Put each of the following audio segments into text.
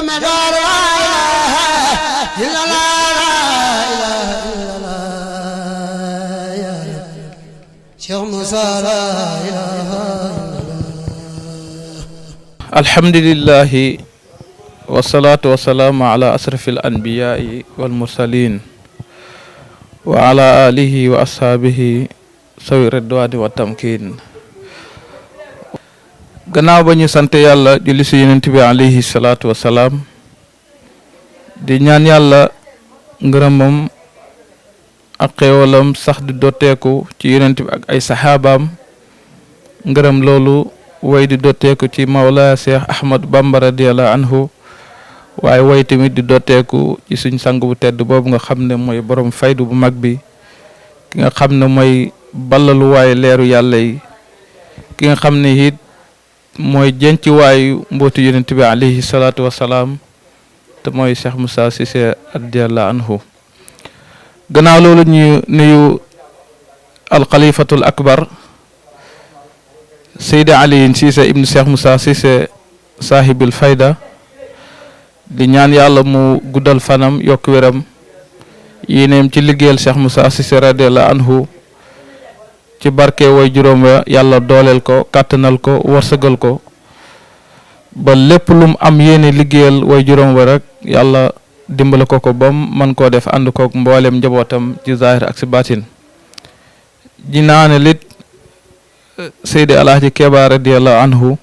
مدار لا إله إلا الله لا إله إلا الله يا رب شيخ موسى لا إله إلا الله. الحمد لله والصلاة والسلام على أشرف الأنبياء والمرسلين وعلى آله وأصحابه sawi ridwaani wa tamkiin. gannaaw ba ñu sant yàlla julli si yonent bi alayhi salaatu wa salaam di ñaan yàlla ngërëmam ak xéewalam sax di dotteeku ci yonent bi ak ay saxaabaam. ngërëm loolu way di dotteeku ci Mawlaa Cheikh Ahmad Bamba radiyallahu anhu waaye way tamit di dotteeku ci suñ sang bu tedd boobu nga xam ne mooy borom faydu bu mag bi, ki nga xam ne mooy ballalu waaye leeru yàlla yi, ki nga xam ne it mooy jenc waayu mbootu yonent bi alayhi salaatu wasalaam te mooy Cheikh Moussa Cissé radiyallahu anhu. gannaaw loolu ñu nuyu alxalifatul akbar Seydi Aliyin Cissé ibnu Cheikh Moussa Cissé saahibil fayda, di ñaan yàlla mu guddal fanam yokk wéram yéeneem ci liggéeyal Cheikh Moussa Cissé radiyallahu anhu ci barke way juróom wa yàlla dooleel ko, kàttanal ko, wërsëgal ko ba lépp lum am yéene liggéeyal way juróom wa rek yàlla dimbale ko bam man koo def ànd kook mboolem njabootam ci zahir ak si baatin. ji naane lit Seydi Alaaji Keba radiyallahu anhu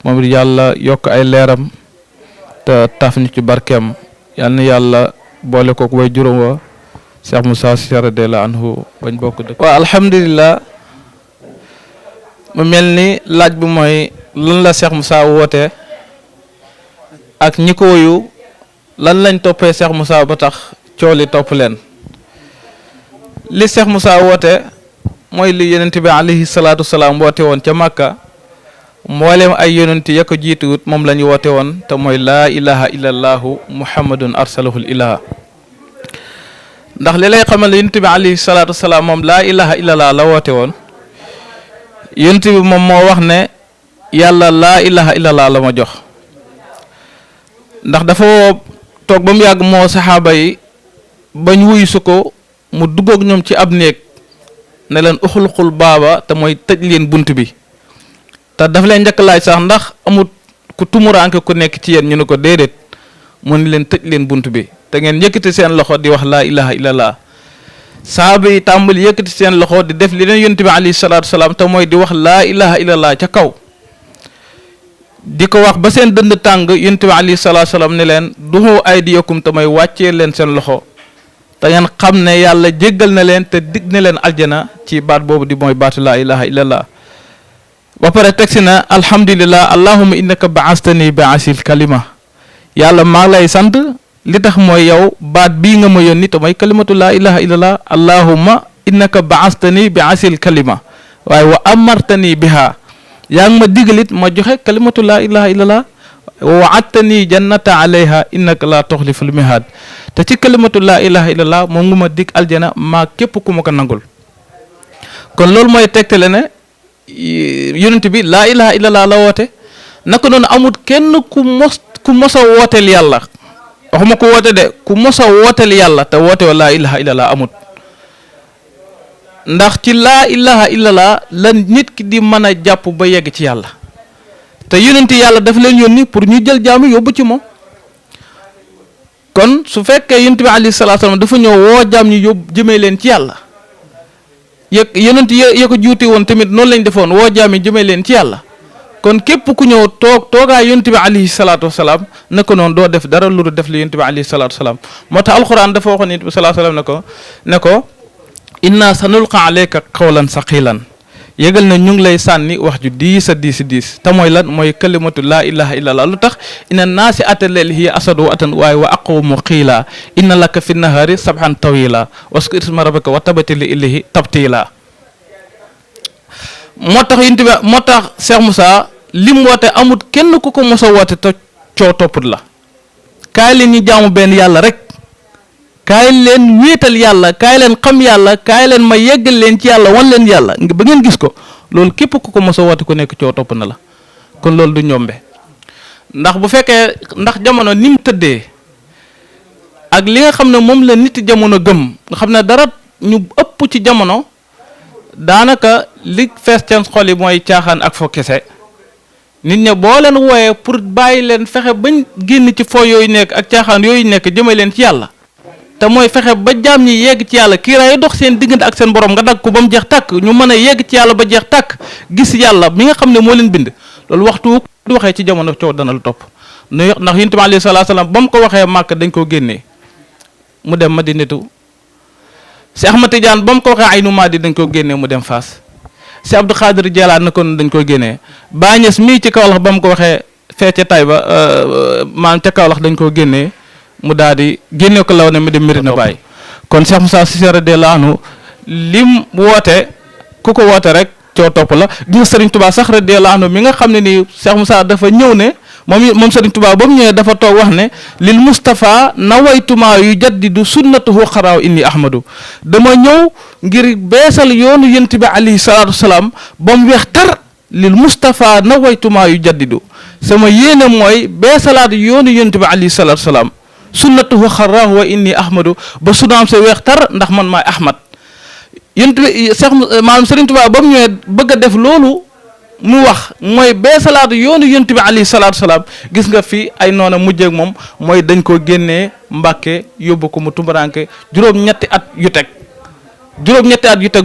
moom it yàlla yokk ay leeram te taf ñu ci barkeem. yal na yàlla boole kook way juróom wa Cheikh Moussa Cissé radiyallahu anhu bañ bokk dëkk. waaw alhamdulilah, mu mel ni laaj bi mooy lan la Cheikh Moussa woote ak ñi ko wuyu lan lañ toppee Cheikh Moussa ba tax coow li topp leen. li Cheikh Moussa woote mooy li yonent bi alayhi salaatu salaam woote woon ca Makka, mboolem ay yonent ya ko jiituwut moom la ñu woote woon te mooy laa ilaha illallahu muhammadun arsalahul ilaha. ndax li lay xamal ne yonent bi alayhi salaatu salaam moom laa ilaha illallah la woote woon. yonent bi moom moo wax ne yàlla laa ilaha illallah la ma jox. ndax dafa toog ba mu yàgg moo saxaaba yi bañ wuyu su ko mu dugg ak ñoom ci ab néeg ne leen uxulxul baaba te mooy tëj leen bunt bi. te daf leen njëkk laaj sax ndax amut ku tumuraanke ku nekk ci yéen ñu ne ko déedéet, mu ni leen tëj leen bunt bi te ngeen yëkkati seen loxo di wax laa ilaha illallah. saaba yi tàmbali yëkkati seen loxo di def li leen yonent bi alayhi salaatu salaam te mooy di wax laa ilaha illallah ca kaw, di ko wax ba seen dënd tàng. yonent bi alayhi salaatu salaam ne leen duxu aydiyakum te mooy wàccee leen seen loxo te ngeen xam ne yàlla jéggal na leen te dig na leen aljana ci baat boobu di mooy baatu laa ilaha illallah. ba pare tegsi na alhamdulillah allahumma innaka baastani baasil kalima, yàlla maa lay sant li tax mooy yow baat bii nga ma yónni te mooy kalimatu laa ilaha illallah. allahumma innaka baastani baasil kalima, waaye wa amartani biha, yaa ngi ma digalit ma joxe kalimatu laa ilaha illallah. wa waadtani jannata alayha innaka laa tuxliful mihaad, te ci kalimatu laa ilaha illallah moom nga ma dig aljana maa képp ku ma ko nangul. kon loolu mooy tegtale ne yonent bi laa ilaha illallah la woote. naka noonu amut kenn ku mos a wooteel yàlla, waxuma ko woote de, ku mos a wooteel yàlla te woote wa laa ilaha illallah amut. ndax ci laa ilaha illallah la nit ki di mën a jàpp ba yegg ci yàlla, te yonent yàlla daf leen yónni pour ñu jël jaamu yóbbu ci moom. kon su fekkee yonent bi alayhi salaatu salaam dafa ñëw woo jaam ñu yóbbu jëmee leen ci yàlla, yonent ya ko juuti woon tamit noonu lañ defoon woo jaam yi jëmee leen ci yàlla. kon képp ku ñëw toogaay yonent bi alayhi salaatu wasalaam naka noonu doo def dara lu def li yonent bi alayhi salaatu wasalaam. moo tax alxuraan dafa waxoon yonent bi salaatu wasalaam ne ko inna sanulqa alayka qawlan saqilan, yëgal na ñu ngi lay sànni wax ju diis a diis te mooy lan mooy kalimatu laa ilaha illallah. lu tax inna naasi ataleel hiya asadu atan waaye wa aqwamu qiila inna laka fi nahari sabhan tawila waskur isma rabbika wa tabatili ilayhi tabtila. moo tax Cheikh Moussa lim woote amut kenn ku ko mos a woote te coow topput la. kaay leen ñu jaamu benn yàlla rek, kaay leen wéetal yàlla, kaay leen xam yàlla, kaay leen ma yeggal leen ci yàlla wan leen yàlla ba ngeen gis ko. loolu képp ku ko mos a woote ku nekk coow topp na la. kon loolu du ñombe. ndax bu fekkee ndax jamono ni mu tëddee ak li nga xam ne moom la nit jamono gëm nga xam ne dara ñu ëpp ci jamono daanaka li fees seen xol yi mooy caaxaan ak fo kese nit ña boo leen wooyee pour bàyyi leen fexe bañ génn ci fo yooyu nekk ak caaxaan yooyu nekk jëme leen ci yàlla te mooy fexe ba jaam ñi yegg ci yàlla kiiraay dox seen diggante ak seen borom nga dagg ko ba mu jeex tàkk ñu mën a yegg ci yàlla ba jeex tàkk gis yàlla mi nga xam ne moo leen bind loolu waxtu du waxee ci jamono coow dana la topp nu ndax yonent bi alayhi salaatu salaam ba mu ko waxee màkk dañ koo génnee mu dem Madinatu si Ahmad Tidiane ba mu ko waxee Aynu Maadi dañ koo génnee mu dem Faas si Abdou Khadir Jeylaani ko dañ koy génnee Baay Ñas mii ci Kawlax ba mu ko waxee fee ca Tayba maanaam ca Kawlax dañ koo génnee mu daal di génne ko law ne mu dem Medina Baye kon Cheikh Moussa Cissé radiyallahu anhu lim woote ku ko woote rek coo topp la gis nga Serigne Touba sax radiyallahu anhu mi nga xam ne nii Cheikh Moussa dafa ñëw ne moom Serigne Touba ba mu ñëwee dafa toog wax ne lil Moustapha nawaytuma yu jaddidu sunnatuhu xaraaw inni ahmadu dama ñëw ngir beesal yoonu yent bi alayhi salaatu wasalaam ba mu weex tar lil Moustapha nawaytuma yu jaddidu sama yéene mooy beesalaat yoonu yent bi alayhi salaatu wasalaam sunnatuhu xaraahu wa inni ahmadu ba sunaam sa weex tar ndax man maay ahmad yent bi maanaam Serigne Touba ba mu ñëwee bëgg a def loolu mu wax mooy beesalaatu yoonu yent bi alayhi salaatu wasalaam gis nga fii ay noona mujjeeg moom mooy dañ koo génnee Mbàkke yóbbu ko mu tumbaranke juróom-ñetti at yu teg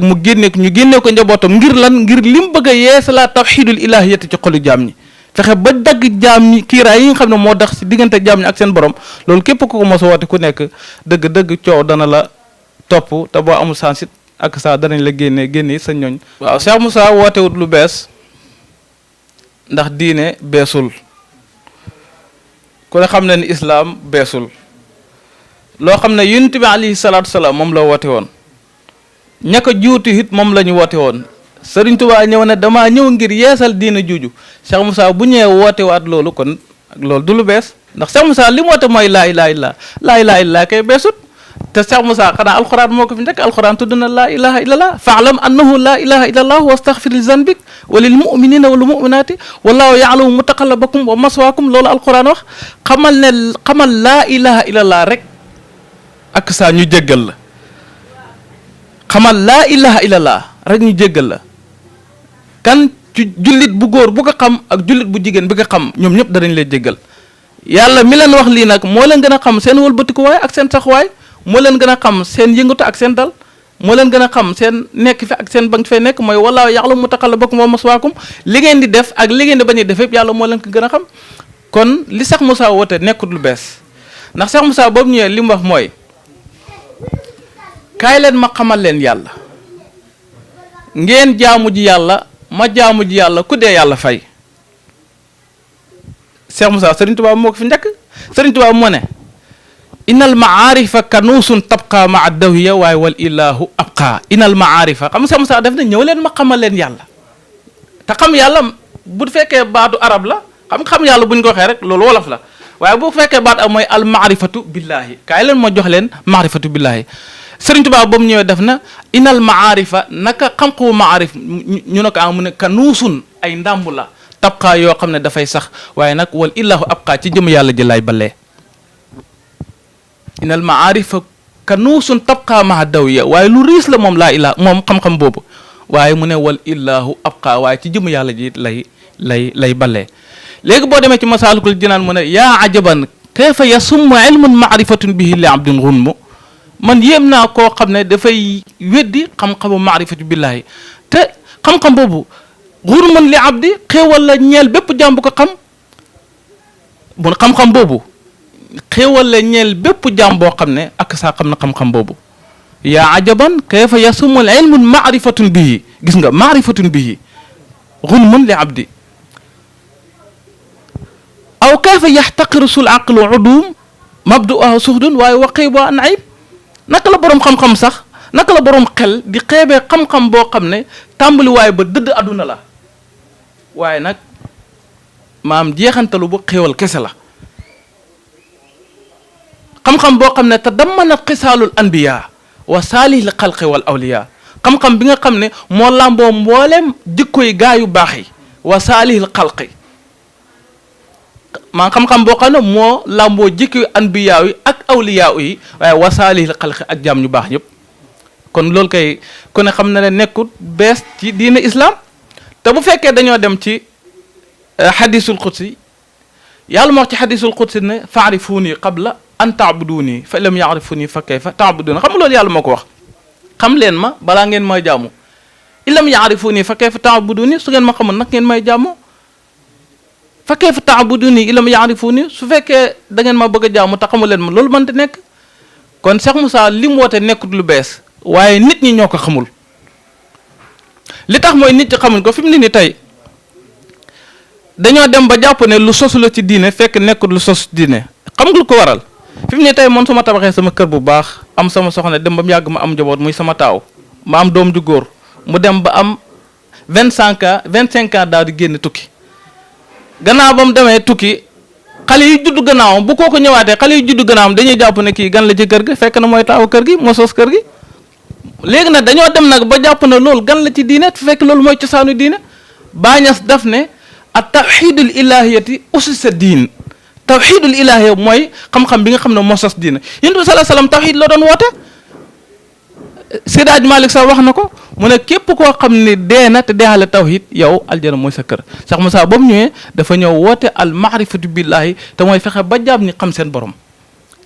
mu ñu génnee ko njabootam ngir lan ngir lim bëgg a yeesalaat tawxiidul ilaahiyati ci xolu jaam ñi fexe ba dagg jaam ñi kiiraay yi nga xam ne moo tax ci diggante jaam ñi ak seen borom loolu képp ku ko mos a woote ku nekk dëgg-dëgg coow dana la topp te boo amul sansit ak saa danañ la génne sa ñooñ. waaw Cheikh Moussa wootewut lu bees ndax diine beesul ku ne xam ne ni islaam beesul loo xam ne yonent bi alayhi salaatu salaam moom la woote woon ña ko jiwtu it moom la ñu woote woon Sëriñ Tuubaa ñëw ne damaa ñëw ngir yeesal diine juuju Cheikh Moussa bu ñëwee woote waat loolu kon loolu du lu bees ndax Cheikh Moussa li mu woote mooy laa ilaaha illallaah kay beesut te Cheikh Moussa xanaa alxuraan moo ko fi njëkk alxuraan tudd na laa ilaha illallah faalam annahu laa ilaha illallah wastaghfir li zanbik wa lil muminina wal muminati wallahu ya'lamu mutaqallabakum wa maswaakum loolu alxuraan wax xamal laa ilaha illallah rek ak saa ñu jéggal la xamal laa ilaha illallah rek ñu jéggal la kan ci jullit bu góor bu ko xam ak jullit bu jigéen bi ko xam ñoom ñëpp danañ lay jéggal yàlla mi leen wax lii nag moo leen gën a xam seen wëlbatikuwaay ak seen saxuwaay moo leen gën a xam seen yëngatu ak seen dal moo leen gën a xam seen nekk fi ak seen ba nga fay nekk mooy wallaahu ya'lamu mutaqallabakum wa maswaakum li ngeen di def ak li ngeen di bañ a def yëpp yàlla moo leen ko gën a xam kon li Cheikh Moussa woote nekkut lu bees ndax Cheikh Moussa boobu ñëwee li mu wax mooy kaay leen ma xamal leen yàlla ngeen jaamu ji yàlla ma jaamu ji yàlla ku dee yàlla fay Cheikh Moussa Serigne Touba moo ko fi njëkk Serigne Touba moo ne inal maarifa kanuusun tabqa maa dawiya waaye wal ilahu abqa inal maarifa xam nga Cheikh Moussa def na ñëw leen ma xamal leen yàlla te xam yàlla bu fekkee baatu arab la xam yàlla buñ ko waxee rek loolu wolof la waaye bu fekkee baat am mooy al maarifatu billahi kaay leen ma jox leen maarifatu billahi Sëriñ Tuubaa ba mu ñëwee def na inal maarifa naka xam-xamu maarif ñu ne ko mu ne kanuusun ay ndàmb la tabqa yoo xam ne dafay sax waaye nag wal ilahu abqa ci jëm yàlla ji lay balee inal maarifa kanuusun tabqa maa dawiya waaye lu riis la moom laa ilaa moom xam-xam boobu waaye mu ne wal ilahu abqa waaye ci jëm yàlla ji lay balee léegi boo demee ci masaalikul jinaan mu ne yaa ajaban kayfa yasummu ilmun maarifatun bihi li abdin gunmu man yéem naa koo xam ne dafay weddi xam-xamu maarifatu billahi te xam-xam boobu gunmun li abdi xéewal la ñeel bépp jaam bu ko xam bu xam-xam boobu xéewal la ñeel bépp jaam boo xam ne ak saa xam na xam-xam boobu yaa ajaban kayfa yasummu ilmun maarifatun bihi gis nga maarifatun bihi gunmun li abdi aw kayfa yaxtaqiru sul aqlu udum mabdu'ahu suhdun waaye waqibu an ayib naka la boroom xam-xam sax naka la boroom xel di xeebee xam-xam boo xam ne tàmbaliwaay ba dëdd àdduna la waaye nag maam jeexantalu bu xéewal kese la xam-xam boo xam ne te dammanat xisaalul anbiya wa saalihil xalqi wal awliya xam-xam bi nga xam ne moo làmboo mboolem jikkoy gaa yu baax yi wa saalihil xalqi maa xam-xam boo xam ne moo làmboo jikki anbiyaaw yi ak awliyaaw yi waaye wasaalihil xalqi ak jaam ñu baax ñëpp. kon loolu kay ku ne xam na ne nekkut bees ci diine islam te bu fekkee dañoo dem ci xadisul qudsi yàlla moo wax ci xadisul qudsi ne faarifuuni qabla an taabuduuni fa lam yaarifuuni fa kayfa taabuduuni xam nga loolu yàlla moo ko wax. xam leen ma balaa ngeen may jaamu ilam yaarifuuni fa kayfa taabuduuni su ngeen ma xamul nag ngeen may jaamu fa kayfa taabuduuni ilam yaarifuuni su fekkee da ngeen ma bëgg a jaamu te xamu leen ma loolu mënta nekk. kon Cheikh Moussa li mu woote nekkut lu bees waaye nit ñi ñoo ko xamul li tax mooy nit ñi xamuñ ko fi mu ne nii tey dañoo dem ba jàpp ne lu sosu la ci diine fekk nekkut lu sosu ci diine xam nga lu ko waral fi mu ne tey man su ma tabaxee sama kër bu baax am sama soxna dem ba mu yàgg ma am njaboot muy sama taaw ma am doom ju góor mu dem ba am 25 ans daal di génn tukki gannaaw ba mu demee tukki xale yi judd gannaawam bu kooku ñëwaatee xale yi judd gannaawam dañuy jàpp ne kii gan la ci kër gi fekk na mooy taawu kër gi moo sos kër gi léegi nag dañoo dem nag ba jàpp ne loolu gan la ci diine fekk loolu mooy cosaanu diine baañas daf ne at tawxidul ilahiyati usisa diin tawxidul ilahiya mooy xam-xam bi nga xam ne moo sos diine yonent bi sallallahu alayhi wasallam tawxid la doon woote Seydi Hadji Malick sax wax na ko mu ne képp koo xam ne dee na te deexale tawhid yow aljana mooy sa kër Cheikh Moussa ba mu ñëwee dafa ñëw woote al maarifatu billahi te mooy fexe ba jaam ñi xam seen borom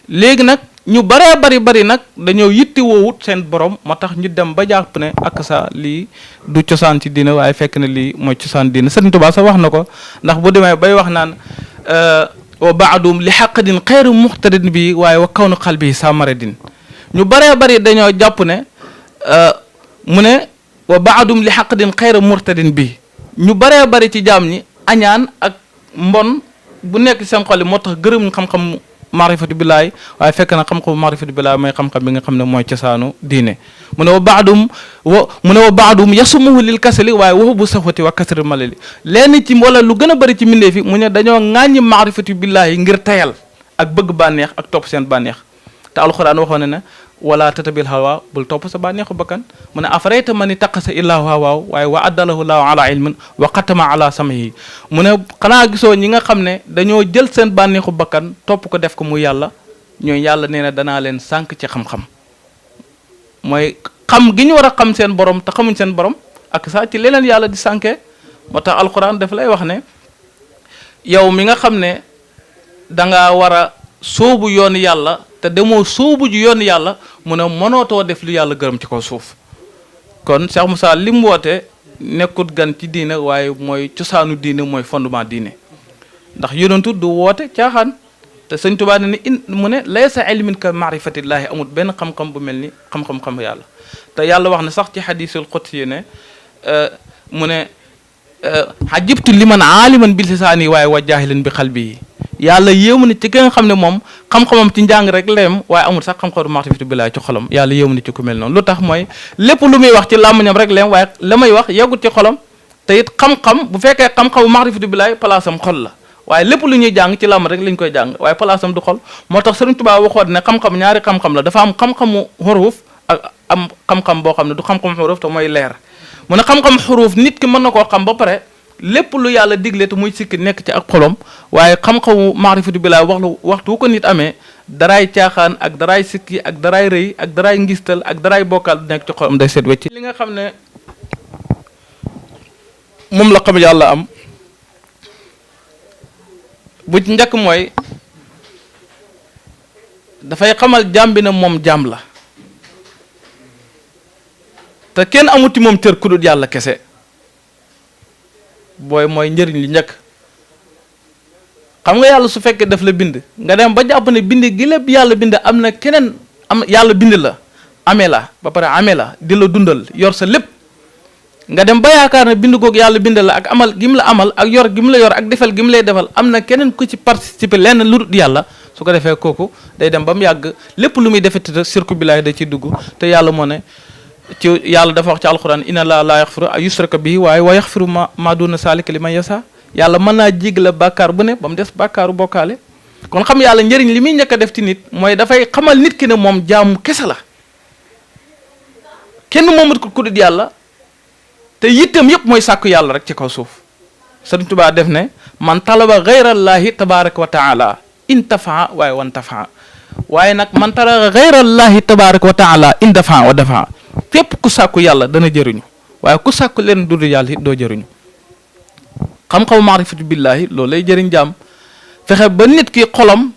léegi nag ñu baree bari nag dañoo yitti woowut seen borom moo tax ñu dem ba jàpp ne ak sa lii du cosaan ci diine waaye fekk na lii mooy cosaan diine Sëriñ Tuubaa sax wax na ko ndax bu demee bay wax naan wa baadum li xaqadin xayru muxtarin bi waaye wa kawnu xalbi sa maradin ñu baree bari dañoo jàpp ne mu ne wa baadum li xaqdin xayra murtadin bi ñu baree bari ci jaam ñi añaan ak mbon bu nekk seen xol yi moo tax gërëm xam-xam maarifatu billaahi waaye fekk na xam-xam maarifatu billaahi mooy xam-xam bi nga xam ne mooy cosaanu diine mu ne wa baadum yasumuhu lil kasali waaye waxu bu safati wa kasri malali lenn ci wala lu gën a bari ci mbindee fi mu ne dañoo ŋàññi maarifatu billaahi ngir tayal ak bëgg bànneex ak topp seen bànneex te alxuraan waxoon ne wala tatabil hawa bul topp sa bànneexu bakkan mu ne afarayta man itaqasa illahu hawaaw waaye wa addalahu laahu ala ilmin wa xatama ala samihi mu ne xanaa gisoo ñi nga xam ne dañoo jël seen bànneexu bakkan topp ko def ko muy yàlla ñooy yàlla nee na danaa leen sànq ci xam-xam mooy xam gi ñu war a xam seen borom te xamuñ seen borom ak saa ci leneen yàlla di sànkee moo tax alquran daf lay wax ne yow mi nga xam ne danga war a sóobu yoonu yàlla te demoo sóobu ji yoonu yàlla mu ne mënootoo def lu yàlla gërëm ci kaw suuf kon Cheikh Moussa li mu woote nekkut gan ci diine waaye mooy cosaanu diine mooy fondement diine ndax yonentu du woote caaxaan te sëñ Tuubaa ne mu ne laysa ilmin ka maarifatillaahi amul benn xam-xam bu mel ni xam-xam yàlla te yàlla wax na sax ci xadiisul qudsi ne mu ne xajibtu liman aaliman bi lisaani waaye wa jaahilan bi xalbi yàlla yéemu na ci ki nga xam ne moom xam-xamam ci njàng rek leem waaye amul sax xam-xamu maarifatu billaahi ci xolam yàlla yéemu na ci ku mel noonu lu tax mooy lépp lu muy wax ci làmmiñam rek leem waaye la may wax yeggut ci xolam te it xam-xam bu fekkee xam-xamu maarifatu billaahi palaasam xol la waaye lépp lu ñuy jàng ci làmm rek lañ koy jàng waaye palaasam du xol moo tax Sëriñ Tuubaa waxoon ne xam-xam ñaari xam-xam la dafa am xam-xamu xuruuf ak am xam-xam boo xam ne du xam-xam xuruuf te mooy leer mu ne xam-xam xuruuf nit ki mën na koo xam ba pare lépp lu yàlla digle te muy sikki nekk ci ak xolom waaye xam-xamu maarifatu billaahi waxtu ko nit amee daraay caaxaan ak daraay sikki ak daraay rëy ak daraay ngistal ak daraay bokkaal nekk ci xolam day seet wecc li nga xam ne moom la xam yàlla am bu ci njëkk mooy dafay xamal jaam bi ne moom jaam la te kenn amuti moom cër ku dul yàlla kese booy mooy njëriñ li njëkk xam nga yàlla su fekkee daf la bind nga dem ba jàpp ne bind gi lépp yàlla bind am na keneen am yàlla bind la amee la ba pare amee la di la dundal yor sa lépp nga dem ba yaakaar ne bind googu yàlla bind la ak amal gi mu la amal ak yor gi mu la yor ak defal gi mu lay defal am na keneen ku ci participer lenn lu dul yàlla su ko defee kooku day dem ba mu yàgg lépp lu muy defeti te sirku billaahi da ciy dugg te yàlla moo ne ci yàlla dafa wax ci alquran inna laa yaxfiru ay yusraka bihi waaye wa yaxfiru ma duna saalika liman yasa yàlla mën naa jéggal bàkkaar bu ne ba mu des bàkkaaru bokkaale kon xam yàlla njëriñ li muy njëkk a def ci nit mooy dafay xamal nit ki ne moom jaamu kese la kenn moomut ko ku dul yàlla te yittam yëpp mooy sàkku yàlla rek ci kaw suuf Sëriñ Tuubaa def ne man talaba gayrallaahi tabaraka wa taala intafaa waaye wantafaa waaye nag man talaba gayrallaahi tabaraka wa taala indafaa wa dafaa képp ku sàkku yàlla dana jëriñu waaye ku sàkku leen dudu yàlla it doo jëriñu xam-xamu maarifatu billaahi loolu lay jëriñ jaam fexe ba nit ki xolam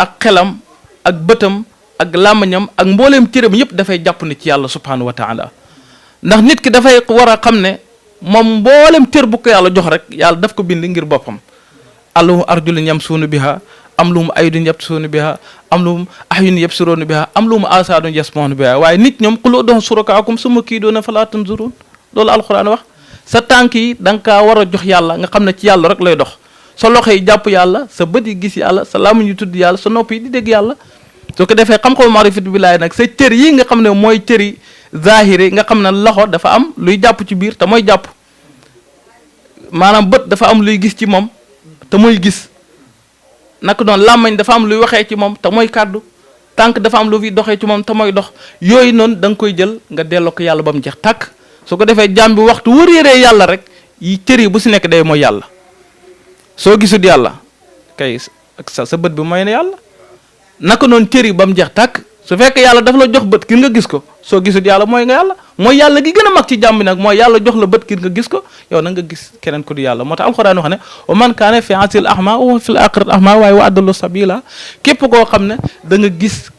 ak xelam ak bëtam ak làmmiñam ak mbooleem cëram yëpp dafay jàpp ni ci yàlla subhanahu wa taala ndax nit ki dafay war a xam ne moom mboolem cër bu ko yàlla jox rek yàlla daf ko bind ngir boppam allahu arjulun yamsuuna biha am lu mu aydun yabsuuna biha am lu mu ahyun yabsuruuna biha am lu mu asaadun yasmauna biha waaye nit ñoom qul ud'u shurakaakum summa kiiduuna falaa tanzurun loolu alquran wax sa tànk yi da nga kaa war a jox yàlla nga xam ne ci yàlla rek lay dox sa loxo yi jàpp yàlla sa bët yi gis yàlla sa làmmiñ yi tudd yàlla sa nopp yi di dégg yàlla soo ko defee xam-xamu maarifatu billaahi nag sa cër yi nga xam ne mooy cëri zahiri nga xam ne loxo dafa am luy jàpp ci biir te mooy jàpp maanaam bët dafa am luy gis ci moom te mooy gis naka doon làmmañ dafa am luy waxee ci moom te mooy kàddu tànk dafa am lu fi doxee ci moom te mooy dox yooyu noonu da nga koy jël nga delloo ko yàlla ba mu jeex tàkk su ko defee jàmm bi waxtu wëréeree yàlla rek yi cër yi bu si nekk day mooy yàlla soo gisul yàlla kay sa bët bi mooy ne yàlla naka noonu cër yi ba mu jeex tàkk su fekkee yàlla dafa la jox bët ngir nga gis ko soo gisul yàlla mooy nga yàlla mooy yàlla gi gën a mag ci jàmm bi nag mooy yàlla jox la bët ngir nga gis ko yow na nga gis keneen ko du yàlla moo tax alxuraan wax ne wa man kaane fi asil ahma wa fil aaxirati ahma waaye wa adallu sabila képp koo xam ne da nga gis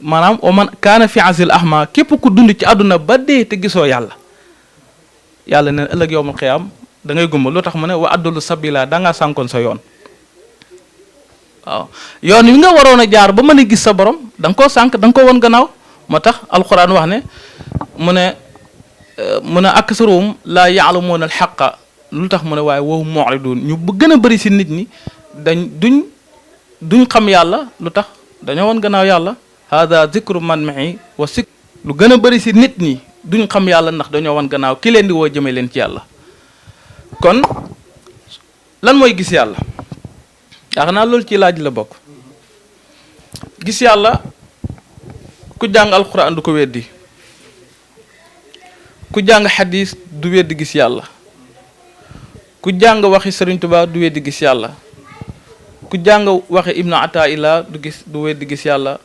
maanaam wa man kaane fi asil ahma képp ku dund ci àdduna ba dee te gisoo yàlla yàlla neen ëllëg yowmal xiyaam da ngay gumba lu tax mu ne wa adallu sabila da ngaa sànkoon sa yoon waaw yoon wi nga waroon a jaar ba mën a gis sa borom da nga koo sànq da nga ko won gannaaw moo tax alquran wax ne mu ne aksaruhum laa yaalamuuna alxaqa lu tax mu ne waaye wahum mu'ridun ñu bu gën a bëri si nit ñi duñ xam yàlla lu tax dañoo won gannaaw yàlla hada zikru man ma'i wa sik lu gën a bëri si nit ñi duñ xam yàlla ndax dañoo won gannaaw ki leen di woo jëme leen ci yàlla kon lan mooy gis yàlla yaakaar naa loolu ci laaj la bokk gis yàlla ku jàng alquran du ko weddi ku jàng xadis du weddi gis yàlla ku jàng waxi Sëriñ Tuubaa du weddi gis yàlla ku jàng waxi Ibnu Ataa'illah du weddi gis yàlla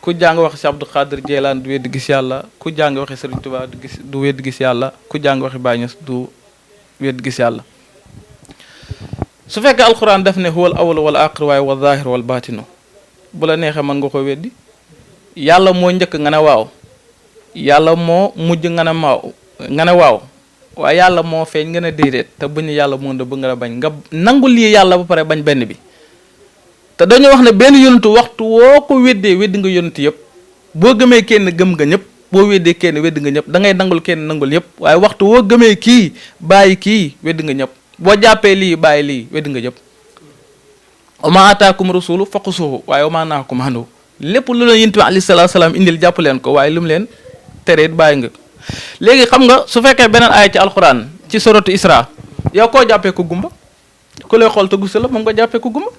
ku jàng waxi si Abdul Xaadir Jeylaan du weddi gis yàlla ku jàng waxi Sëriñ Tuubaa du weddi gis yàlla ku jàng waxi Baay Ñas du weddi gis yàlla su fekkee alquran daf ne huwal awwal wal aaxir waaye wa zaahir wal baatinu bu la neexee mën nga ko weddi yàlla moo njëkk nga ne waaw yàlla moo mujj nga ne waaw waaye yàlla moo feeñ nga ne déedéet te buñ yàlla moo bu nga bañ nga nangu lii yàlla ba pare bañ benn bi te dañoo wax ne benn yonentu waxtu woo ko weddi nga yonent yëpp boo gëmee kenn gëm nga ñëpp boo weddee kenn weddi nga ñëpp da ngay nangul kenn nangul yëpp waaye waxtu woo gëmee kii bàyyi kii weddi nga ñëpp boo jàppee lii bàyyi lii weddi nga ñëpp wa maa ataakum rasulu faqusuhu waaye wa maa nahaakum anhu lépp lu leen yonent bi alayhi salaatu salaam indil jàpp leen ko waaye lu mu leen tereet bàyyi nga léegi xam nga su fekkee beneen aaya ci alquran ci suratu Isra yow koo jàppee ko gumba ku lay xool te gisu la moom nga jàppee ko gumba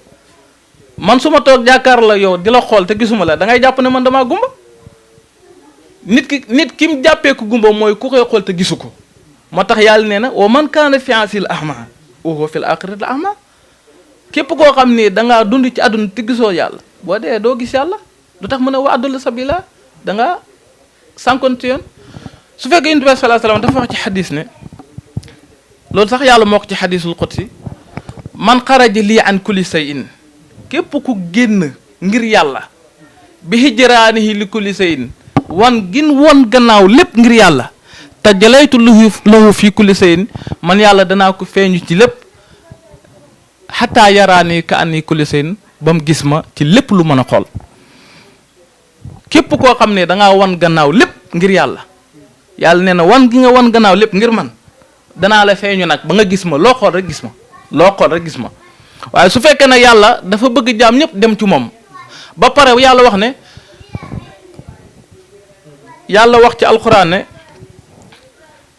man su ma toog jàkkaar la yow di la xool te gisuma la da ngay jàpp ne man damaa gumba nit ki mu jàppee ko gumba mooy ku koy xool te gisu ko moo tax yàlla nee na wa man kaana fi asil ahma wa huwa fil aaxirati ahma képp koo xam ni da ngaa dund ci àdduna te gisoo yàlla boo dee doo gis yàlla lu tax mu ne wa adallu sabila da ngaa sànkonte yoon su fekkee yonent bi sallallahu alayhi wasallam dafa wax ci xadis ne loolu sax yàlla moo ko ci xadisul qudsi man xaraja lii an kulli shay'in képp ku génn ngir yàlla bi hijraanihi li kulli shay'in wan gannaaw lépp ngir yàlla te jalaytu lahu fi kulli shay'in man yàlla danaa ko feeñu ci lépp xataa yaraani ka anni kulli shay'in ba mu gis ma ci lépp lu mën a xool képp koo xam ne dangaa wan gannaaw lépp ngir yàlla yàlla nee na wan gi nga wan gannaaw lépp ngir man danaa la feeñu nag ba nga gis ma loo xool rek gis ma waaye su fekkee ne yàlla dafa bëgg jaam ñëpp dem ci moom ba pare yàlla wax ci alxuraan ne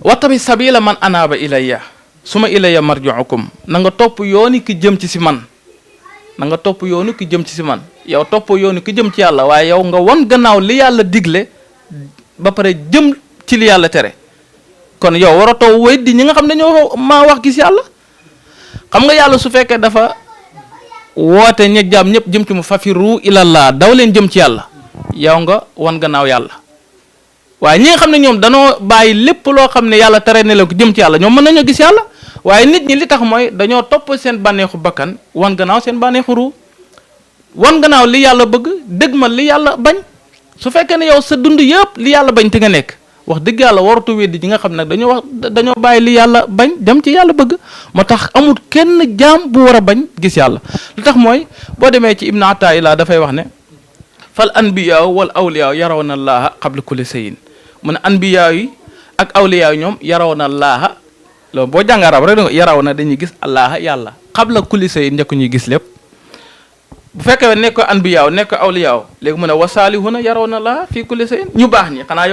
wattabi sabila man anaaba ilayya suma ilayya marji'ukum na nga topp yooni ki jëm ci si man yow topp yooni ki jëm ci yàlla waaye yow nga wan gannaaw li yàlla digle ba pare jëm ci li yàlla tere kon yow waratoo weddi ñi nga xam ne ñoo maa wax gis yàlla xam nga yàlla su fekkee dafa woote ña jaam ñëpp jëm ci mu fafiru ilallah daw leen jëm ci yàlla yow nga wan gannaaw yàlla waaye ñi nga xam ne ñoom danoo bàyyi lépp loo xam ne yàlla tere ne la ko jëm ci yàlla ñoom mën nañoo gis yàlla waaye nit ñi li tax mooy dañoo topp seen bànneexu bakkan wan gannaaw seen bànneexu ruu wan gannaaw li yàlla bëgg dëgmal li yàlla bañ su fekkee ne yow sa dund yëpp li yàlla bañ te nga nekk wax dëgg yàlla waratu weddi ñi nga xam nag dañoo bàyyi li yàlla bañ dem ci yàlla bëgg moo tax amul kenn jaam bu war a bañ gis yàlla lu tax mooy boo demee ci ibnu ataillah dafay wax ne fal anbiyaa wal awliyaa yarawna allaha qabla kulli shay'in mu ne anbiyaa yi ak awliyaa yi ñoom yarawna allaha loolu boo jàng arab rek yaraw na dañuy gis allaha yàlla qabla kulli shay'in njëkk ñuy gis lépp bu fekkee nekk ko anbiyaaw nekk ko awliyaaw léegi mu ne wasaalihuna yarawna allaha fii kulli shay'in ñu baax ñi xanaa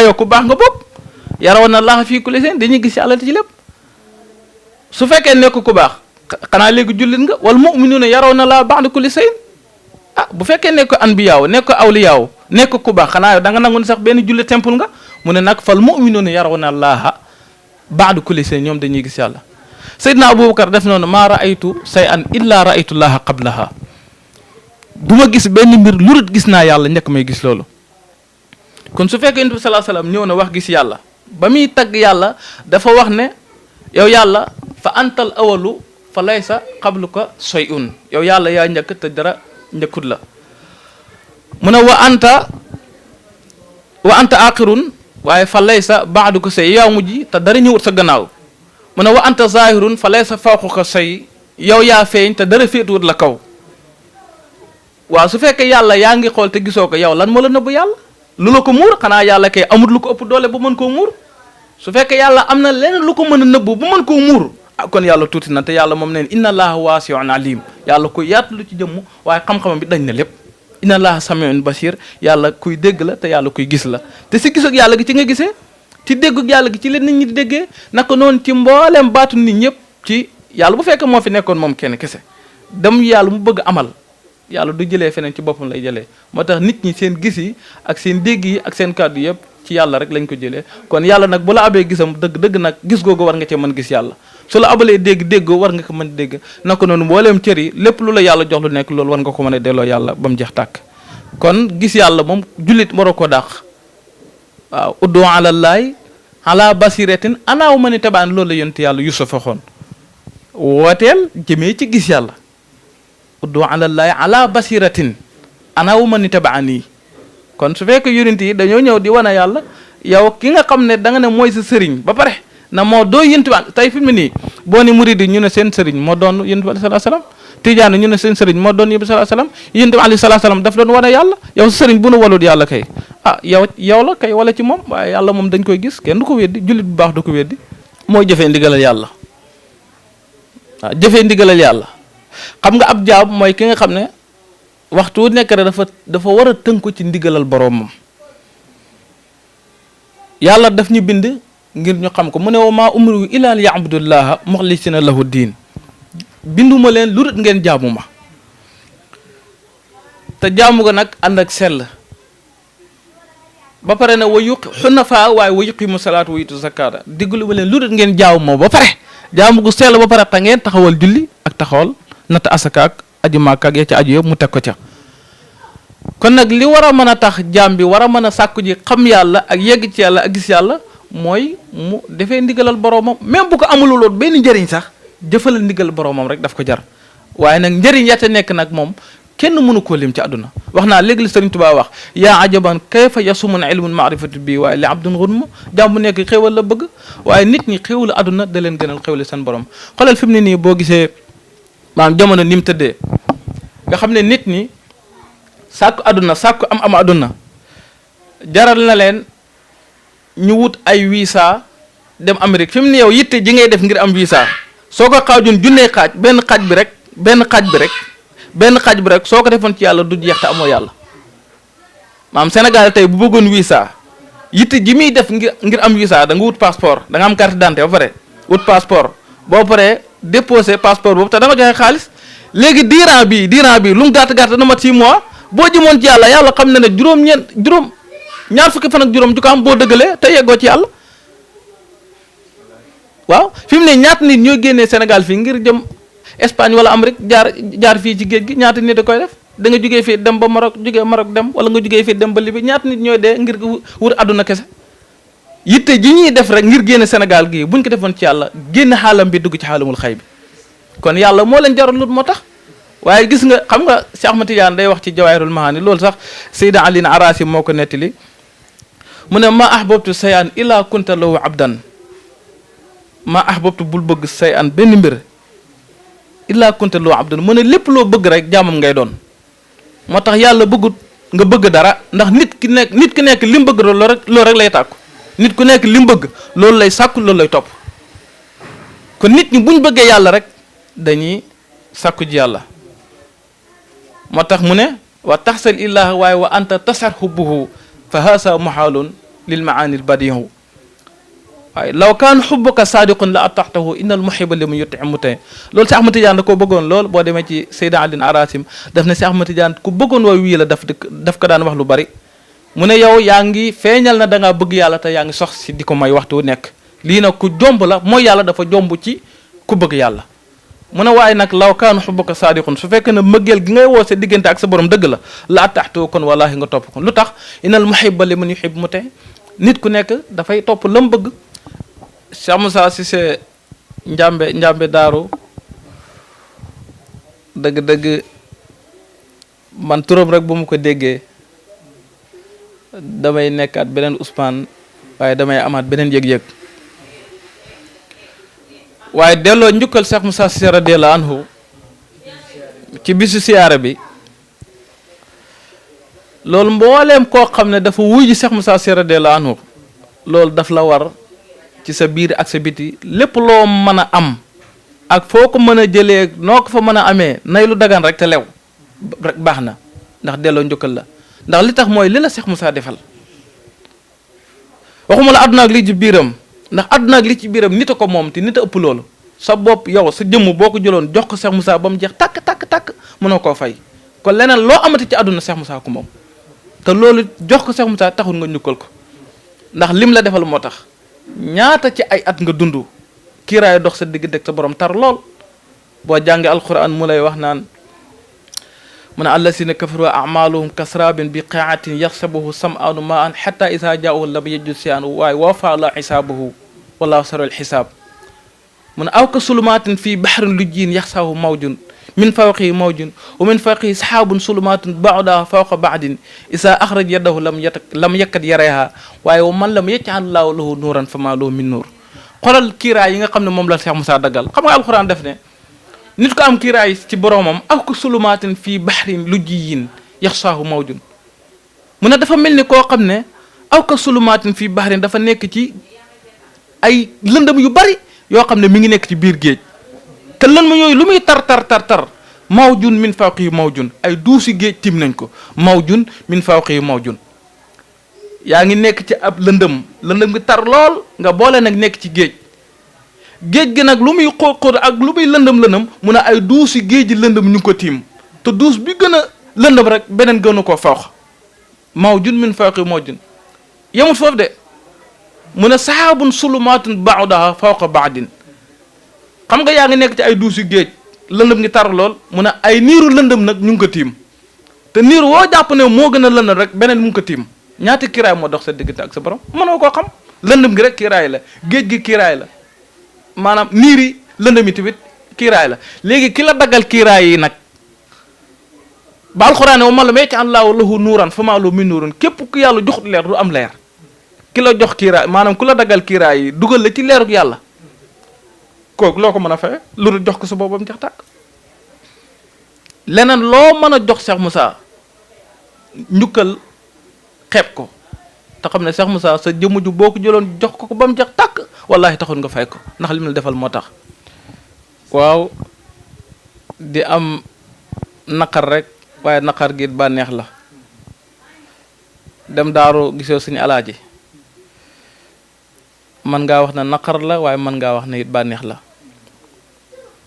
yow ku baax nga bopp yarawna allaha fii kulli shay'in dañuy gis yàlla ci lépp su fekkee nekk ku baax xanaa léegi jullit nga wal mu'minuuna yarawna allaha ba'da kulli shay'in bu fekkee nekk ko anbiyaaw nekk ko awliyaaw nekk ku baax xanaa yow da nga nangu ne sax benn jullit temple nga mu ne nag fal mu'minuuna yarawna allaha ba'da kulli shay'in ñoom dañuy gis yàlla Seydina Aboubacar def noonu maa raaytu shay'an illa raaytu llaha qablaha du ma gis benn mbir lu dul gis naa yàlla njëkk may gis loolu kon su fekkee Yonent bi sallallahu alayhi wasallam ñëw na wax gis yàlla ba muy tagg yàlla dafa wax ne yow yàlla fa antal awalu fa laysa qabluka shay'un yow yàlla yaa njëkk te dara njëkkut la mu ne wa anta aaxirun waaye fa laysa ba'duka shay yow mujj te dara ñëwut sa gannaaw mu ne wa anta zahirun fa laysa fawqaka shay yow yaa feeñ te dara féetuwut la kaw waaw su fekkee yàlla yaa ngi xool te gisoo ko yow lan moo la nëbb yàlla lu la ko muur xanaa yàlla kay amul lu ko ëpp doole bu mën koo muur su fekkee yàlla am na leneen lu ko mën a nëbb bu mën koo muur kon yàlla tuuti na te yàlla moom neen inna allaha waasi'un alim yàlla kuy yaatu lu ci jëmm waaye xam-xamam bi dañ na lépp inna allaha samiun basir yàlla kuy dégg la te yàlla kuy gis la te si gisug yàlla gi ci nga gisee ci déggug yàlla gi ci leen nit ñi di déggee naka noonu ci mbooleem baatu nit ñëpp ci yàlla bu fekkee moo fi nekkoon moom kenn kese dem yàlla mu bëgg amal yàlla du jëlee feneen ci boppam lay jëlee moo tax nit ñi seen gis yi ak seen dégg yi ak seen kàddu yëpp ci yàlla rek lañ ko jëlee kon yàlla nag bu la abee gisam dëgg nag gis googu war nga cee mën gis yàlla su la abalee déggoo war nga ko mën dégg naka noonu mbooleem cër yi lépp lu la yàlla jox lu nekk loolu war nga ko mën a delloo yàlla ba mu jeex tàkk kon gis yàlla moom jullit waroo ko dàq waaw uddu alallahi ala basiratin ana wa man tabaan loolu la yonent yàlla Yusuf waxoon wooteel jëmee ci gis yàlla uddu alallahi ala basiratin ana wa man tabaani kon su fekkee yonent yi dañoo ñëw di wane yàlla yow ki nga xam ne da nga ne mooy sa sëriñ ba pare na moo doo yonent bi tey fi mu nii boo ni murid ñu ne seen sëriñ moo doon yonent bi sallallahu alayhi wasallam tijaan ñu ne seen sëriñ moo doon yonent bi sallallahu alayhi wasallam yonent bi sallallahu alayhi wasallam daf doon wane yàlla yow sa sëriñ bu nu walul yàlla kay yow la kay wala ci moom waaye yàlla moom dañ koy gis kenn du ko weddi jullit bu baax du ko weddi mooy jëfee ndigalal yàlla waaw jëfee ndigalal yàlla xam nga ab jaam mooy ki nga xam ne waxtu wu nekk rek dafa war a tënku ci ndigalal boroomam yàlla daf ñu bind ngir ñu xam ko mu ne wa maa umiru illaa liya'budullaha muxlisina lahu diin binduma leen lu dul ngeen jaamu ma te jaamu ko nag ànd ak sell ba pare na xunafaa waaye wa yuqimu salaatu wa yutu zakaata diggalu ma leen lu dul ngeen jaamu ma ba pare jaamu gu sell ba pare te ngeen taxawal julli ak taxawal natt asaka ak aju Makka ak ya ca aju yëpp mu teg ko ca kon nag li war a mën a tax jaam bi war a mën a sàkku ji xam yàlla ak yegg ci yàlla ak gis yàlla mooy mu defee ndigalal boroomam même bu ko amululoon benn njëriñ sax jëfal ndigal boroomam rek daf ko jar waaye nag njëriñ ya ca nekk nag moom kenn mënu koo lim ci àdduna wax naa léegi li Sëriñ Tuubaa wax yaa ajaban kayfa yasumun ilmun maarifati bii waaye li abdun xunma jaam bu nekk xéwal la bëgg waaye nit ñi xéwlu àdduna da leen gënal xéwli seen borom xoolal fi mu ne nii boo gisee maanaam jamono ni mu tëddee nga xam ne nit ñi sàkku àdduna sàkku am àdduna jaral na leen ñu wut ay visa dem Amérique fi mu ne yow yitte ji ngay def ngir am visa soo ko xaajoon junnee xaaj benn xaaj bi rek soo ko defoon ci yàlla du jeex te amoo yàlla maanaam Sénégal tey bu bëggoon visa yitte ji muy def ngir am visa da nga wut passeport da nga am carte d'identité ba pare wut passeport boo paree déposé passeport boobu te da nga joxe xaalis léegi diiran bi lu mu gàtt na mat 6 mois boo jëmoon ci yàlla xam na ne ñaar fukki fan ak juróom ju ko am boo dëggalee te yeggoo ci yàlla waaw fi mu ne ñaata nit ñoo génnee Sénégal fii ngir jëm Espagne wala Amérique jaar fii ci géej gi ñaata nit da koy def da nga jugee fii dem ba Maroc jugee Maroc dem wala nga jugee fii dem ba Libye ñaata nit ñooy dee ngir wër àdduna kese yitte ji ñuy def rek ngir génne Sénégal gii buñ ko defoon ci yàlla génn xaalam bi dugg ci xaalamul xay bi kon yàlla moo leen jaral lut moo tax waaye gis nga xam nga Cheikh Ahmad Tidiane day wax ci Jawaahirul Maani loolu sax Seyda Ali Arasi moo ko nettali mu ne ma ahbabtu sayan illa kunta lahu abdan ma ahbabtu bul bëgg sayan benn mbir illa kunta lahu abdan mu ne lépp loo bëgg rek jaamam ngay doon moo tax yàlla bëggut nga bëgg dara ndax nit ki nekk li mu bëgg loolu rek lay tàkku nit ku nekk li mu bëgg loolu lay sàkku loolu lay topp kon nit ñi buñ bëggee yàlla rek dañuy sàkku ji yàlla moo tax mu ne wa taxsal illah waaye wa anta tasar xubbuhu fa haasa muhaalun lil maani l badihu waaye law kaan xubbuka saadiqun la ataxtahu inna al muhiba li mu yutimu tey loolu si Ahmad Tidiane da koo bëggoon lool boo demee ci Seyda Alin Arasim daf ne si Ahmad Tidiane ku bëggoon wooy wii la daf ko daan wax lu bari mu ne yow yaa ngi feeñal na da ngaa bëgg yàlla te yaa ngi sox si di ko may waxtu wu nekk lii nag ku jomb la mooy yàlla dafa jomb ci ku bëgg yàlla mu ne waaye nag law kaanu xubbuka saadiqun su fekkee ne mbëggeel gi ngay woo sa diggante ak sa borom dëgg la la taxtu kon wallahi nga topp ko lu tax inal muhibba liman yuhib mu te nit ku nekk dafay topp la mu bëgg Cheikh Moussa Cissé njàmbe daaru dëgg-dëgg man turam rek bu mu ko déggee damay nekkaat beneen Ousmane waaye damay amaat beneen yëg-yëg waaye delloo njukkal Cheikh Moussa Cissé radiyallahu anhu ci bisu siyaara bi loolu mbooleem koo xam ne dafa wuy ji Cheikh Moussa Cissé radiyallahu anhu loolu daf la war ci sa biir ak sa biti lépp loo mën a am ak foo ko mën a jëlee noo ko fa mën a amee nay lu dagan rek te lew rek baax na ndax delloo njukkal la ndax li tax mooy li la Cheikh Moussa defal waxuma la àdduna ak li ci biiram ndax àdduna ak li ci biiram nit a ko moom te nit a ëpp loolu sa bopp yow sa jëmm boo ko jëloon jox ko Cheikh Moussa ba mu jeex tàkk mënoo koo fay kon leneen loo amati ci àdduna Cheikh Moussa ko moom te loolu jox ko Cheikh Moussa taxul nga ñukkal ko ndax lim la defal moo tax ñaata ci ay at nga dund kiiraay dox sa digg deg sa borom tar lool boo jàngee alquran mu lay wax naan mu ne allasina kafaru amaluhum kasrabin bi qaatin yaxsabuhu sam'anu ma an xata isa jaahu lam yajud sian waaye wafa la xisaabuhu wallahu sarul xisaab mu ne aw ka sulumatin fii baxrin lujjin yaxsahu mawjun min fawqihi mawjun wa min fawqihi saxaabun sulumaatun ba'daha fawqa ba'din isa axraj yadahu lam yakkat yareha waaye wa man lam yaj'al llaahu lahu nuuran fama lahu min nuur xoolal kiiraay yi nga xam ne moom la Cheikh Moussa daggal xam nga alxuraan def ne nit ko am kiiraay ci boromam aw ko sulumaatin fii baxrin lujjiyin yaxsaahu mawjun mu ne dafa mel ni koo xam ne aw ko sulumaatin fii baxrin dafa nekk ci ay lëndëm yu bari yoo xam ne mi ngi nekk ci biir géej te lan ma yooyu lu muy tar mawjun min fawqihi mawjun ay duusi géej tim nañ ko mawjun min fawqihi mawjun yaa ngi nekk ci ab lëndëm gi tar lool nga boole nag nekk ci géej gi nag lu muy xóot ak lu muy lëndëm mun a ay duusi géej ji lëndëm ñu ngi ko tiim te duus bi gën a lëndëm rek beneen gënu koo fawx mawjun min fawqihi mawjun yemut foofu de mun a sahaabun sulumaatun ba'daha fawqa ba'din xam nga yaa ngi nekk ci ay duusi géej lëndëm ngi tar lool mun a ay niiru lëndëm nag ñu ngi ko tiim te niir woo jàpp ne moo gën a lëndëm rek beneen mu ngi ko tiim ñaati kiiraay moo dox sa diggante ak sa borom mënoo koo xam lëndëm gi rek kiiraay la géej gi kiiraay la maanaam niir yi lëndëm yi tamit kiiraay la léegi ki la daggal kiiraay yi nag ba alxuraan wa man lam yaj'al llaahu lahu nuuran famaa lahu min nuurin képp ku yàlla joxut leer du am leer ki la jox kiiraay maanaam ku la daggal kiiraay yi dugal la ci leeruk yàlla kooku loo ko mën a fay lu dul jox ko sa boppam jeex tàkk leneen loo mën a jox Cheikh Moussa njukkal xeeb ko te xam ne Cheikh Moussa sa jëmm ju boo ko jëloon jox ko ba mu jeex tàkk wallahi taxul nga fay ko ndax li mu la defal moo tax waaw di am naqar rek waaye naqar gi bànneex la dem daaru gisoo suñu alaaji man ngaa wax na naqar la waaye man ngaa wax ne it bànneex la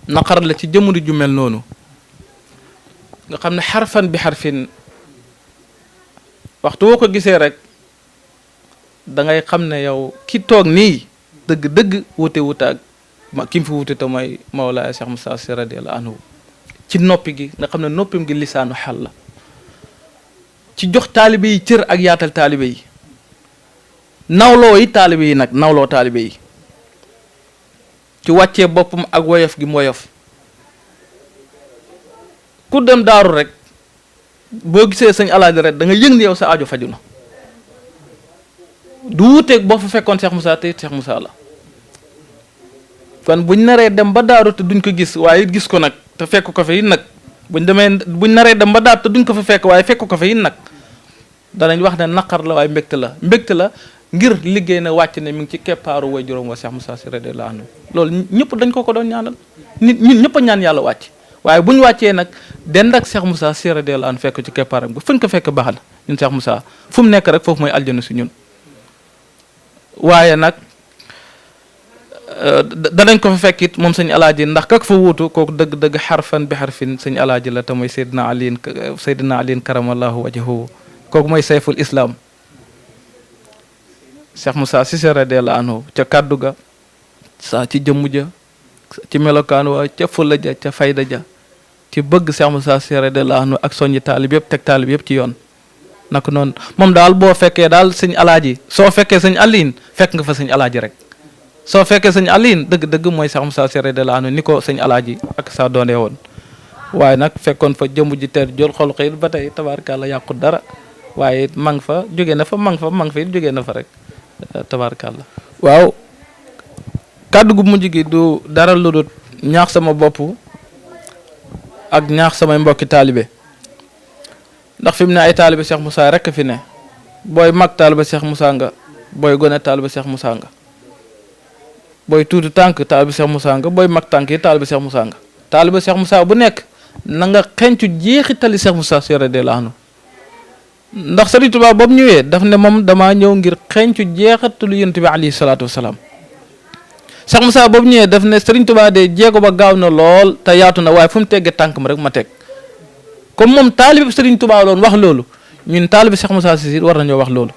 naqar la ci jamono ju mel noonu nga xam ne xarfan bi xarfin waxtu woo ko gisee rek da ngay xam ne yow ki toog nii dëgg-dëgg wute ak ki mu fi wuute te mooy Mawlaaya Cheikh Moussa Sy radiyallahu anhu ci noppi gi nga xam ne noppim gi lisaanu xal la ci jox taalibe yi cër ak yaatal taalibe yi nawloo yi taalibe yi nag nawloo taalibe yi ci wàccee boppam ak woyof gi mu woyof ku dem daaru rek boo gisee sëñ Alaaji rek da nga yëg ni yow sa aajo faju na du wuuteeg boo fa fekkoon Cheikh Moussa te Cheikh Moussa la kon buñ naree dem ba daaru te duñ ko gis waaye gis ko nag te fekk ko fa it nag buñ naree dem ba daaru te duñ ko fa fekk waaye fekk ko fa it nag danañ wax ne naqar la waaye mbégte la ngir liggéey na wàcc ne mi ngi ci keppaaru way juróom wa Cheikh Moussa Sy radiyallahu anhu loolu ñëpp dañ ko doon ñaanal ñun ñëpp a ñaan yàlla wàcc waaye bu ñu wàccee nag dend ak Cheikh Moussa Sy radiyallahu anhu fekk ci keppaaram ba fuñ ko fekk baax na ñun Cheikh Moussa fu mu nekk rek foofu mooy aljana si ñun waaye nag danañ ko fa fekk it moom sëñ alaaji ndax kak fa wuutu kooku dëgg xarfan bi xarfin sëñ alaaji la te mooy Seydina Aliin karamallahu wajhahu kooku mooy sayful islam Cheikh Moussa Sy radiyallahu anhu ca kàddu ga saa ci jëmm ja ci melokaan wa ca fulla ja ca fayda ja ci bëgg Cheikh Moussa Sy radiyallahu anhu ak soññi taalib yëpp teg taalib yëpp ci yoon naka noonu moom daal boo fekkee daal sëñ alaaji soo fekkee sëñ Aliin fekk nga fa sëñ alaaji rek soo fekkee sëñ Aliin dëgg mooy Cheikh Moussa Sy radiyallahu anhu ni ko sëñ alaaji ak saa doonee woon waaye nag fekkoon fa jëmm ji teer jol xol xëy ba tey tabaarkalla yàqut dara waaye mang fa jóge na fa mang fa it jógee na fa rek tabaarkalla waaw kàddu gu mujj gi du dara lu dul ñaax sama bopp ak ñaax samay mbokki taalibe ndax fi mu ne ay taalibe Cheikh Moussa rek fi ne booy mag taalibe Cheikh Moussa nga booy gone taalibe Cheikh Moussa nga booy tuuti tànk taalibe Cheikh Moussa nga booy mag tànk yi taalibe Cheikh Moussa nga taalibe Cheikh Moussa bu nekk na nga xencu jeexitali Cheikh Moussa Sy radiyallahu anhu ndax Sëriñ Tuubaa boobu ñëwee daf ne moom damaa ñëw ngir xencu jeexatalu Yonent bi alayhi salaatu wasalaam Cheikh Moussa boobu ñëwee daf ne Sëriñ Tuubaa de jéego ba gaaw na lool te yaatu na waaye fu mu teggee tànk ma rek ma teg comme moom taalibe Sëriñ Tuubaa loon wax loolu ñun taalibe Cheikh Moussa Sy war nañoo wax loolu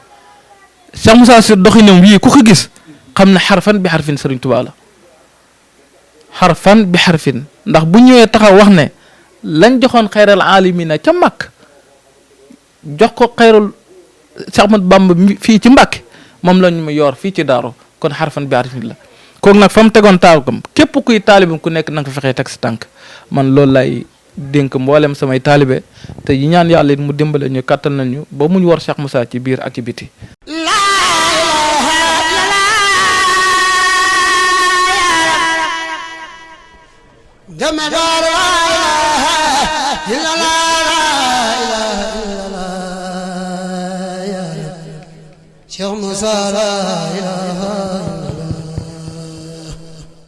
Cheikh Moussa Sy doxinam wii ku ko gis xam ne xarfan bi xarfin Sëriñ Tuubaa la xarfan bi xarfin ndax bu ñëwee taxaw wax ne lañ joxoon xayral aalamiina ca Makka jox ko xayrul Cheikh Ahmad Bamba fii ci Mbàkke moom lañ ma yor fii ci Daaru kon xarfan bi xarfin la kooku nag fa mu tegoon taalkam képp kuy taalibam ku nekk na nga fa fexee teg sa tànk man loolu lay dénk mboolem samay taalibe te yi ñaan yàlla it mu dimbale ñu kàttal nañu ba muñ war Cheikh Moussa ci biir ak ci biti Cheikh Moussa la ilaha